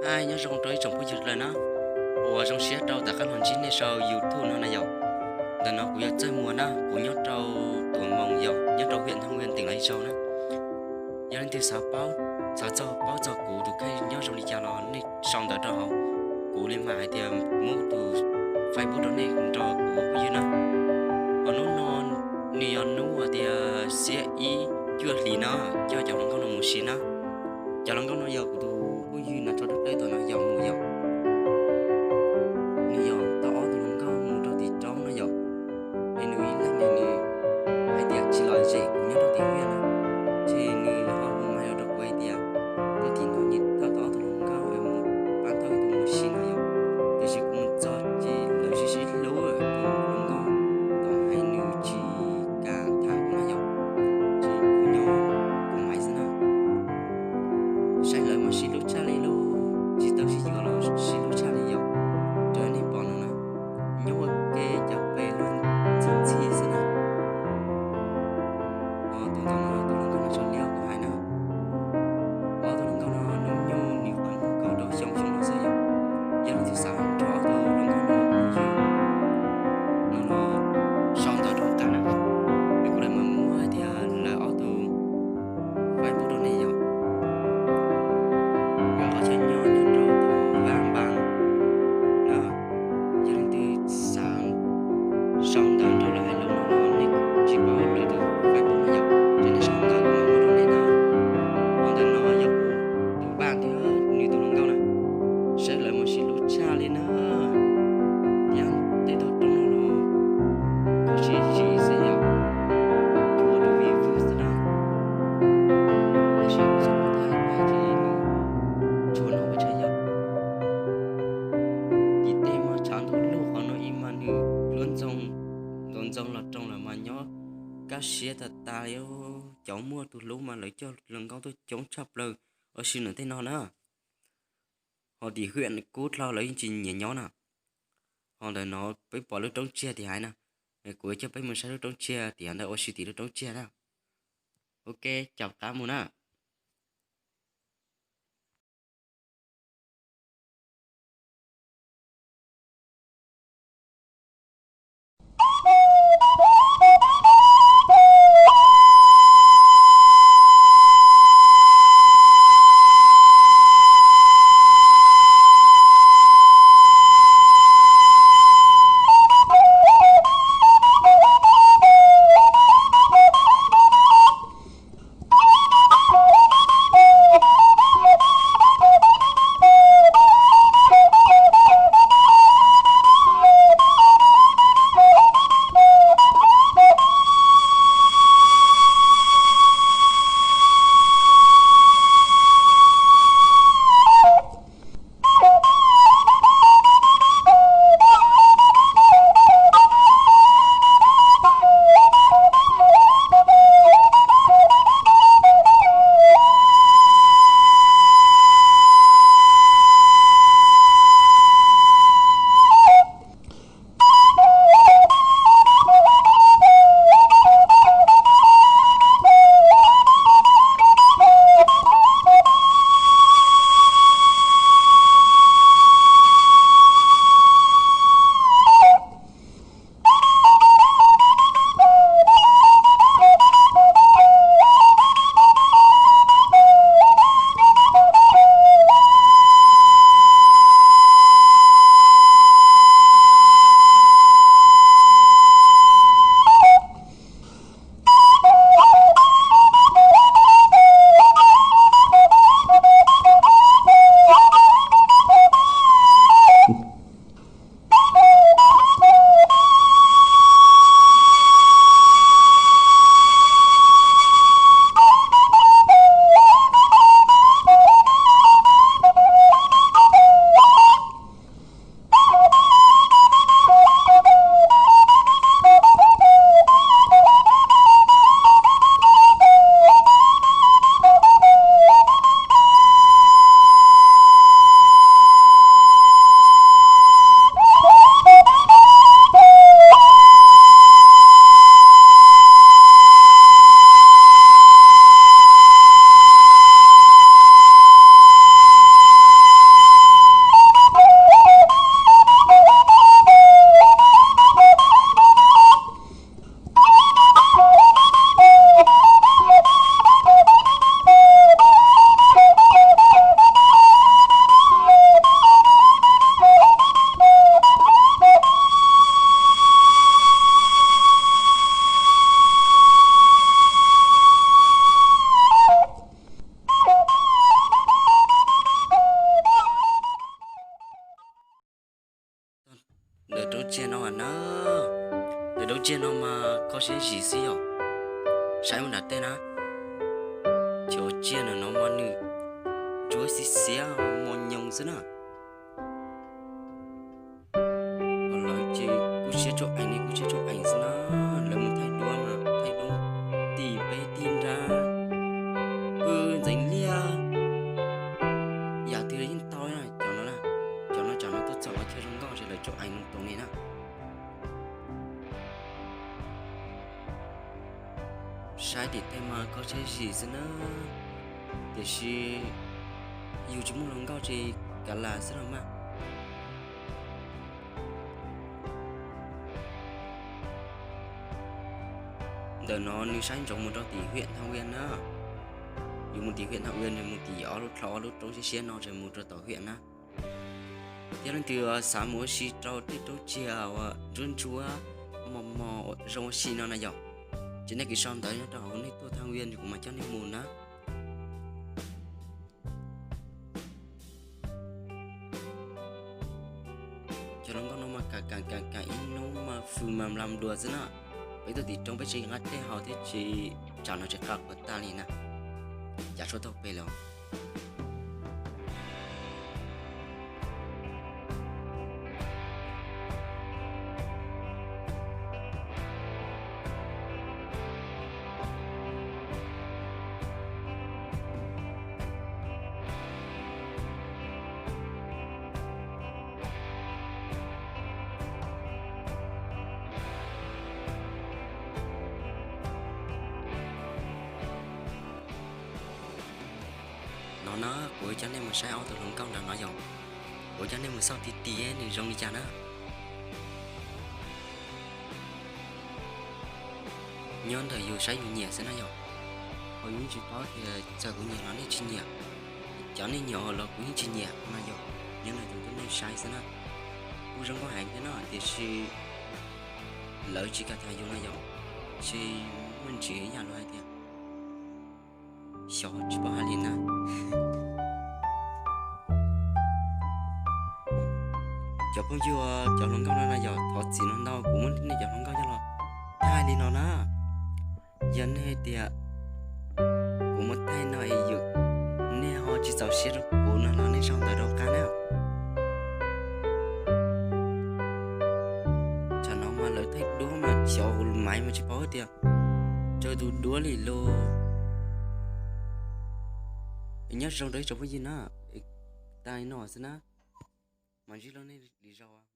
Nyob zoo rau ib tsoom phooj ywg lawm na, uas zoo siab rau tom qab los ntsib nej sau YouTube no na yom. Ntawm no kuv yog Txawj Muas na, kuv nyob rau Tuam Moos yom, nyob rau huyện Hưng Nguyên tỉnh Lai Châu na. Yog leej twg xav paub, xav txog paub txog kuv tus kheej nyob zoo li cas los nej sau ntawv rau hauv, kuv li mam hais tias muab tus Facebook rau nej nrog kuv phooj ywg na. Hos hnub no nws yog hnub hais tias xiab ib cuaj hlis no, coj cov hluas nkauj no mus si na. Cov hluas nkauj no yog kuv tus phooj ywg na, tso dawb dawb tom no yog mus yom. Nws yog tau ob tug hluas nkauj mus rau tim roob no yom. Es nws ib leeg nws hais tias tsis los zem kuv nyob rau tim Hmoob na, ces nws ho hu mas los rau kuv hais tias tuaj tim no nws tau ob tug hluas nkauj es mus pab tau ib tug mus si no yom. Tiam sis kuv mus txog ces lawv sib sib hlub, tus hluas nkauj tau hais nws tsis kam tham kuv na yom, ces kuv nyob kuv maiv xwb na. Saib lawv mas sib hlub tshaj li lauj, tsis tau sib yuav los sib hlub tshaj li yom. Raws li nej pom no na, nyob ua ke cov pes luag ntxhi ntxhi xwb na. Tus ntawm no tus hluas nkauj no tso liab kuv hais na. Ob tug hluas nkauj no hnub nyoog nws qhov muag kaum rau xyoo xyoo no xwb yom. Yog leej twg xav nrog ob tug hluas nkauj no mus yug no los sau ntawv rau kuv na, es kuv mam muab tias lawv ob tug Facebook rau nej yom. Lawv qhov chaw nyob nyob rau tus Vaj Npas na. Yog leej twg xav sau ntawv nrog lawv hais lus no los nej tsis paub lawv tus Facebook no yom, ces nej sau ntawv kuv mam muab rau nej na. Ho ntawm no yog kuv tus Vaj thiab nws tus hluas nkauj na, saib lawv mas sib hlub tshaj li na. Thiab tej tog roob no los kuj sib zis xwb yom, cuag tus vij vwj xwb na. Tab sis kuv txhob muab thaij tag ces nws tshuav no ua tsaug yom. Tim tej mas tshav ntuj lug qhov no ib mas nws luab ntxoo, ntxoov ntxoo los roos lawm mas nyob kaj siab tag tas li. Cov muaj tus hlub mas lawv coj hluas nkauj tuaj coob tshaj plaws ua si ntawm tej no na. Ho tim huyện Cú Thlo lawv yeej tsis nyiam nyob na. Ho ntawm no peb pom lub roob tsiag tim haiv na. Kuv coj peb mus saib lub roob tsiag tim haiv ntawd ua si tim lub roob tsiag na. Ok, caum qab mus na. Tsiaj no na, ntawm daub tsiaj no mas koj saib zim xwb yom. Saib mus nram tej na, cov tsiaj no mas nws ntsuab xiav xiav mos nyoos xwb na. Lawv ces kuj siab tsuj ees ne, kuj siab tsuj ees xwb na. Lawv mus thaij duab mas thaij duab tim peb tim nrab, pw ntxeev liaj, yam twg yeej tau na. Cov no, cov no tsam no tuaj txog qhov chaw zoo nkauj ces lawv tsuj ees loo toom li na. Saib tim tej mas koj saib zim xwb na, tiam sis yus tsis muaj hluas nkauj ces kav lam xwb los mas. Ntawm no nws saib ntsoov mus rau tim huyện Thảo Nguyên na. Yus mus tim huyện Thảo Nguyên, mus tim ob lub roob siab siab no ces mus rau tom huyện na. Thiab leej twg xav mus ua si rau tej roob tsiaj uas ntsuab ntsuab mos mos zoo ua si no na yom, ces nej kis sau ntawv nyob rau hauv nej tuaj Thảo Nguyên kuv mam coj nej mus na. Cov hluas nkauj no mas kam kam kam kam ib hnub mas fws mas nplas dua xwb na. Peb tuaj tim roob peb tsis nqa dej haus thiab tsis, tsam no tsis qab quav tag li na. Cav tshuaj taug pes lawm. No na, kuv coj nej mus saib ob tug hluas nkauj nram no yom. Kuv coj nej mus xauj ti ti nws zoo li cas na. Nyob ntawm yus saib yus nyiam xwb na yom. Ho yus yeej tsis paub tias txawm kuv nyiam los nej tsis nyiam, cov nej nyiam los kuv yeej tsis nyiam no yom. Nyob ntawm tus tib neeg saib xwb na. Kuj zoo nkauj heev thiab no tiam sis lawv tsis kam tham yus no yom. Tsis muaj ntsis ib yam luag hais tias xyov tsis paub hais li na. Cov phooj ywg, cov hluas nkauj no no yog thov txim no ntau, kuv muab nej cov hluas nkauj coj los thaij li no na. Yog nej hais tias kuv muab thaij no es yus, nej ho tsis txaus siab rau kuv no los nej sau ntawv rau qab na. Tsam no mas lawv thaij duab mas xyov maiv mas tsis paub tias raws tus duab li los. Nyob zoo rau ib tsoom phooj ywg na, tag li no xwb na, mam ntsib nej lwm zaus.